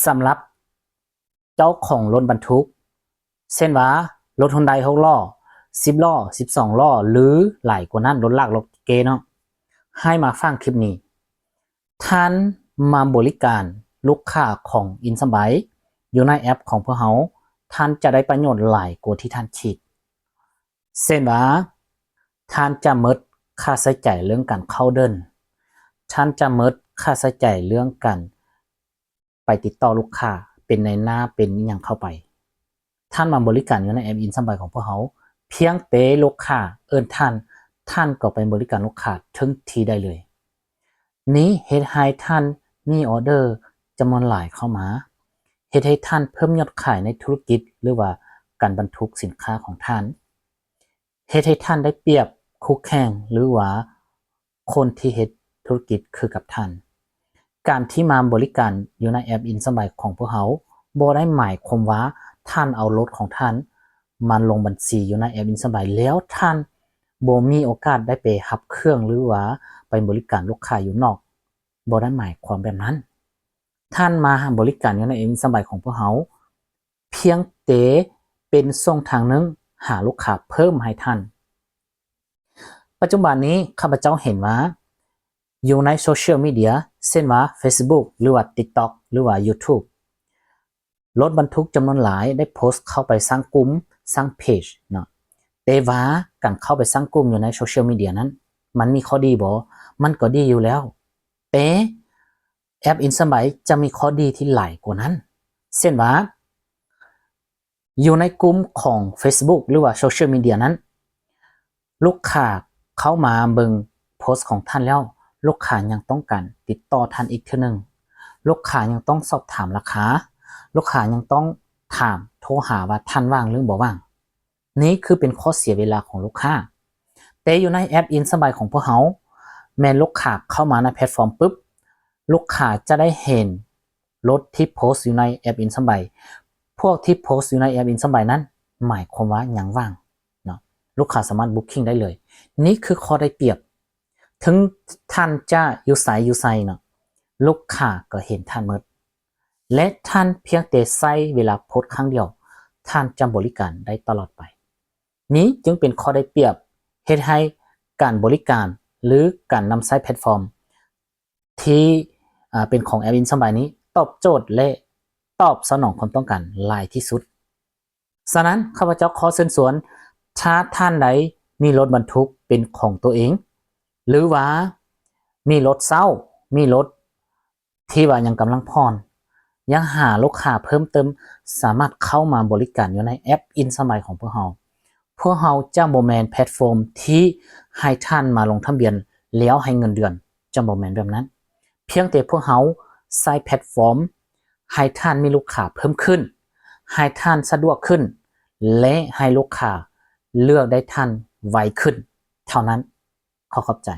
ສຳລັບເຈົ້າຂອງລົດບັນທຸກ ເຊັ່ນວ່າ ລົດຮຸນໄດຫົກລໍ້, ສິບລໍ້, ສິບສອງລໍ້ ຫຼື ຫຼາຍກວ່ານັ້ນ, ລົດລາກລົດເກເນາະ, ໃຫ້ມາຟັງຄລິບນີ້. ທ່ານມາບໍລິການລູກຄ້າຂອງອິນສະບາຍຢູ່ໃນແອັບຂອງພວກເຮົາ, ທ່ານຈະໄດ້ປະໂຫຍດຫຼາຍກວ່າທີ່ທ່ານຄິດ. ເຊັ່ນວ່າ ທ່ານຈະໝົດຄ່າໃຊ້ຈ່າຍເລື່ອງການເຂົ້າເດີ່ນ, ທ່ານຈະໝົດຄ່າໃຊ້ຈ່າຍເລື່ອງການໄປຕິດຕໍ່ລູກຄ້າ, ເປັນນາຍໜ້າ, ເປັນອີ່ຫຍັງເຂົ້າໄປ. ທ່ານມາບໍລິການຢູ່ໃນແອັບອິນສະບາຍຂອງພວກເຮົາ, ພຽງແຕ່ລູກຄ້າເອີ້ນທ່ານ, ທ່ານກໍໄປບໍລິການລູກຄ້າເຖິງທີ່ໄດ້ເລີຍ. ນີ້ເຮັດໃຫ້ທ່ານມີອໍເດີຈຳນວນຫຼາຍເຂົ້າມາ, ເຮັດໃຫ້ທ່ານເພີ່ມຍອດຂາຍໃນທຸລະກິດ ຫຼືວ່າການບັນທຸກສິນຄ້າຂອງທ່ານ, ເຮັດໃຫ້ທ່ານໄດ້ປຽບຄູ່ແຂ່ງ ຫຼືວ່າຄົນທີ່ເຮັດທຸລະກິດຄືກັບທ່ານ. ການທີ່ມາບໍລິການຢູ່ໃນແອັບອິນສະບາຍຂອງພວກເຮົາ ບໍ່ໄດ້ໝາຍຄວາມວ່າທ່ານເອົາລົດຂອງທ່ານມາລົງບັນຊີຢູ່ໃນແອັບອິນສະບາຍ ແລ້ວທ່ານບໍ່ມີໂອກາດໄດ້ໄປຮັບເຄື່ອງ ຫຼືວ່າໄປບໍລິການລູກຄ້າຢູ່ນອກ. ບໍ່ໄດ້ໝາຍຄວາມແບບນັ້ນ. ທ່ານມາບໍລິການຢູ່ໃນອິນສະບາຍຂອງພວກເຮົາ ພຽງແຕ່ເປັນຊ່ອງທາງໜຶ່ງຫາລູກຄ້າເພີ່ມໃຫ້ທ່ານ. ປັດຈຸບັນນີ້ ຂ້າພະເຈົ້າເຫັນວ່າຢູ່ໃນໂຊຊຽວມີເດຍ ເຊັ່ນວ່າ ເຟສບຸກ ຫຼືວ່າ ຕິກຕັອກ ຫຼືວ່າ ຢູທູບ ລົດບັນທຸກຈຳນວນຫຼາຍໄດ້ໂພສເຂົ້າໄປສ້າງກຸ່ມ, ສ້າງເພຈເນາະ. ແຕ່ວ່າການເຂົ້າໄປສ້າງກຸ່ມຢູ່ໃນໂຊຊຽວມີເດຍນັ້ນ ມັນມີຂໍ້ດີບໍ່? ມັນກໍດີຢູ່ແລ້ວ, ແຕ່ແອັບອິນສະບາຍຈະມີຂໍ້ດີທີ່ຫຼາຍກວ່ານັ້ນ. ເຊັ່ນວ່າ ຢູ່ໃນກຸ່ມຂອງເຟສບຸກ ຫຼືວ່າໂຊຊຽວມີເດຍນັ້ນ, ລູກຄ້າເຂົ້າມາເບິ່ງໂພສຂອງທ່ານແລ້ວ, ລູກຄ້າຍັງຕ້ອງການຕິດຕໍ່ທ່ານອີກເທື່ອໜຶ່ງ, ລູກຄ້າຍັງຕ້ອງສອບຖາມລາຄາ, ລູກຄ້າຍັງຕ້ອງຖາມ, ໂທຫາວ່າທ່ານວ່າງ ຫຼື ບໍ່ວ່າງ. ນີ້ຄືເປັນຂໍ້ເສຍເວລາຂອງລູກຄ້າ. ແຕ່ຢູ່ໃນແອັບອິນສະບາຍຂອງພວກເຮົາ, ແມ່ນລູກຄ້າເຂົ້າມາໃນແພລດຟອມປຶບ, ລູກຄ້າຈະໄດ້ເຫັນລົດທີ່ໂພສຢູ່ໃນແອັບອິນສະບາຍ. ພວກທີ່ໂພສຢູ່ໃນແອັບອິນສະບາຍນັ້ນ ໝາຍຄວາມວ່າຍັງວ່າງເນາະ, ລູກຄ້າສາມາດບຸກຄິງໄດ້ເລີຍ. ນີ້ຄືຂໍ້ໄດ້ປຽບ. ເຖິງທ່ານຈະຢູ່ໃສຢູ່ໃສເນາະ, ລູກຄ້າກໍເຫັນທ່ານໝົດ ແລະ ທ່ານພຽງແຕ່ໃຊ້ເວລາໂພສຄັ້ງດຽວ, ທ່ານຈະບໍລິການໄດ້ຕະຫຼອດໄປ. ນີ້ຈຶ່ງເປັນຂໍ້ໄດ້ປຽບ ເຮັດໃຫ້ການບໍລິການ ຫຼື ການນຳໃຊ້ແພລດຟອມທີ່ ອາ ເປັນຂອງແອັບອິນສະບາຍນີ້ ຕອບໂຈດ ແລະ ຕອບສະໜອງຄວາມຕ້ອງການຫຼາຍທີ່ສຸດ. ສະນັ້ນ ຂ້າພະເຈົ້າຂໍເຊີນຊວນ, ຖ້າທ່ານໃດມີລົດບັນທຸກເປັນຂອງຕົວເອງ ຫຼືວ່າມີລົດເຊົ່າ, ມີລົດທີ່ວ່າຍັງກຳລັງຜ່ອນ, ຢາກຫາລູກຄ້າເພີ່ມເຕີມ, ສາມາດເຂົ້າມາບໍລິການຢູ່ໃນແອັບອິນສະບາຍຂອງພວກເຮົາ. ພວກເຮົາຈະບໍ່ແມ່ນແພລດຟອມທີ່ໃຫ້ທ່ານມາລົງທະບຽນແລ້ວໃຫ້ເງິນເດືອນ, ຈະບໍ່ແມ່ນແບບນັ້ນ. ພຽງແຕ່ພວກເຮົາໃຊ້ແພລດຟອມໃຫ້ທ່ານມີລູກຄ້າເພີ່ມຂຶ້ນ, ໃຫ້ທ່ານສະດວກຂຶ້ນ ແລະ ໃຫ້ລູກຄ້າເລືອກໄດ້ທ່ານໄວຂຶ້ນເທົ່ານັ້ນ. ຂໍຂອບໃຈ.